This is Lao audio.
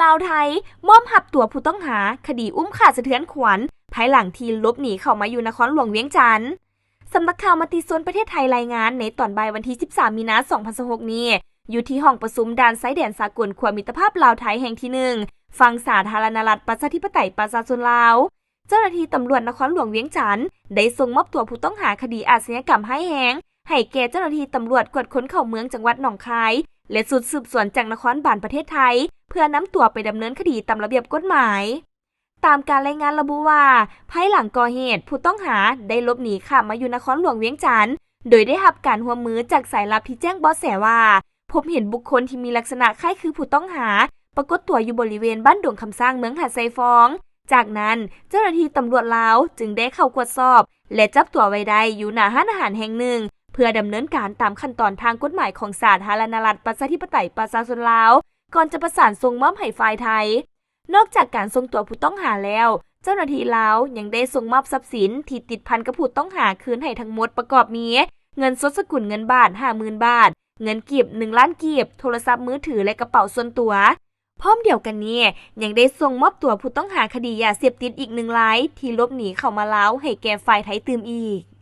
ລາວ-ໄທ ມອບຮັບຕົວຜູ້ຕ້ອງຫາຄະດີອຸ້ມຂ້າສະເທືອນຂວັນ ພາຍຫຼັງທີ່ຫຼົບໜີເຂົ້າມາຢູ່ນະຄອນຫຼວງວຽງຈັນ. ສຳນັກຂ່າວມະຕິຊົນປະເທດໄທລາຍງານໃນຕອນບ່າຍວັນທີສິບສາມ ມີນາ ສອງພັນຊາວຫົກນີ້ ຢູ່ທີ່ຫ້ອງປະຊຸມດ່ານຊາຍແດນສາກົນຂົວມິດຕະພາບລາວ-ໄທແຫ່ງທີໜຶ່ງ ຝັ່ງສາທາລະນະລັດປະຊາທິປະໄຕປະຊາຊົນລາວ. ເຈົ້າໜ້າທີ່ຕຳຫຼວດນະຄອນຫຼວງວຽງຈັນ ໄດ້ສົ່ງມອບຕົວຜູ້ຕ້ອງຫາຄະດີອາຊະຍາກຳຮ້າຍແຮງ ໃຫ້ແກ່ເຈົ້າໜ້າທີ່ຕຳຫຼວດກວດຄົນເຂົ້າເມືອງຈັງຫວັດໜອງຄາຍ ແລະ ຊຸດສືບສວນຈາກນະຄອນບານປະເທດໄທ ເພື່ອນຳຕົວໄປດຳເນີນຄະດີຕາມລະບຽບກົດໝາຍ. ຕາມການລາຍງານລະບຸວ່າ ພາຍຫຼັງກໍ່ເຫດ ຜູ້ຕ້ອງຫາໄດ້ຫຼົບໜີຂ້າມມາຢູ່ນະຄອນຫຼວງວຽງຈັນ ໂດຍໄດ້ຮັບການຮ່ວມມືຈາກສາຍລັບທີ່ແຈ້ງເບາະແສວ່າ ພົບເຫັນບຸກຄົນທີ່ມີລັກສະນະຄ້າຍຄືຜູ້ຕ້ອງຫາ ປາກົດຕົວຢູ່ບໍລິເວນບ້ານດົງຄຳຊ້າງ ເມືອງຫາດຊາຍຟອງ. ຈາກນັ້ນ ເຈົ້າໜ້າທີ່ຕຳຫຼວດລາວຈຶ່ງໄດ້ເຂົ້າກວດສອບ ແລະ ຈັບຕົວໄວ້ໄດ້ຢູ່ໜ້າຮ້ານອາຫານແຫ່ງໜຶ່ງ ເພື່ອດຳເນີນການຕາມຂັ້ນຕອນທາງກົດໝາຍຂອງສາທາລະນະລັດປະຊາທິປະໄຕປະຊາຊົນລາວ ກ່ອນຈະປະສານສົ່ງມອບໃຫ້ຝ່າຍໄທ. ນອກຈາກການສົ່ງຕົວຜູ້ຕ້ອງຫາແລ້ວ, ເຈົ້າໜ້າທີ່ລາວຍັງໄດ້ສົ່ງມອບຊັບສິນທີ່ຕິດພັນກັບຜູ້ຕ້ອງຫາຄືນໃຫ້ທັງໝົດ ປະກອບມີ ເງິນສົດສະກຸນເງິນບາດ ຫ້າໝື່ນບາດ, ເງິນກີບ ໜຶ່ງລ້ານກີບ, ໂທລະສັບມືຖື ແລະ ກະເປົາສ່ວນຕົວ. ພ້ອມດຽວກັນນີ້, ຍັງໄດ້ສົ່ງມອບຕົວຜູ້ຕ້ອງຫາຄະດີຢາເສບຕິດອີກໜຶ່ງລາຍ ທີ່ຫຼົບໜີເຂົ້າມາລາວໃຫ້ແກ່ຝ່າຍໄທຕື່ມອີກ.